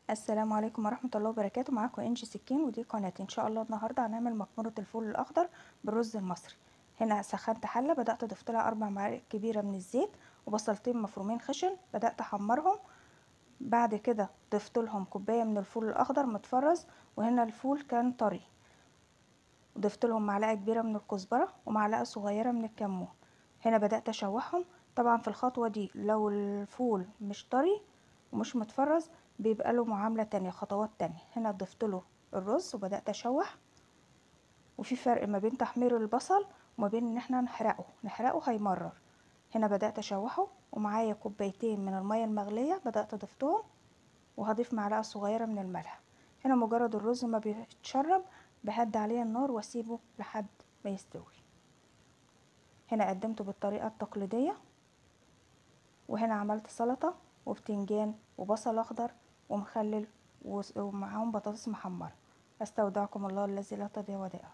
السلام عليكم ورحمة الله وبركاته. معاكم انجي سكين ودي قناتي. ان شاء الله النهاردة هنعمل مكرونة الفول الاخضر بالرز المصري. هنا سخنت حلة، بدأت اضفت لها 4 معالق كبيرة من الزيت وبصلتين مفرومين خشن، بدأت احمرهم. بعد كده ضفت لهم كوباية من الفول الاخضر متفرز، وهنا الفول كان طري. ضفت لهم معلقة كبيرة من الكزبرة ومعلقة صغيرة من الكمون. هنا بدأت اشوحهم. طبعا في الخطوة دي لو الفول مش طري ومش متفرز بيبقى له معاملة تانية، خطوات تانية. هنا ضفت له الرز وبدأت اشوح. وفي فرق ما بين تحمير البصل وما بين ان احنا نحرقه هيمرر. هنا بدأت اشوحه ومعايا كوبايتين من المية المغلية بدأت اضفتهم، وهضيف معلقة صغيرة من الملح. هنا مجرد الرز ما بيتشرب بهدي عليه النار واسيبه لحد ما يستوي. هنا قدمته بالطريقة التقليدية. وهنا عملت سلطة وبتنجان وبصل اخضر ومخلل ومعاهم بطاطس محمرة. استودعكم الله الذي لا تضيع ودائعه.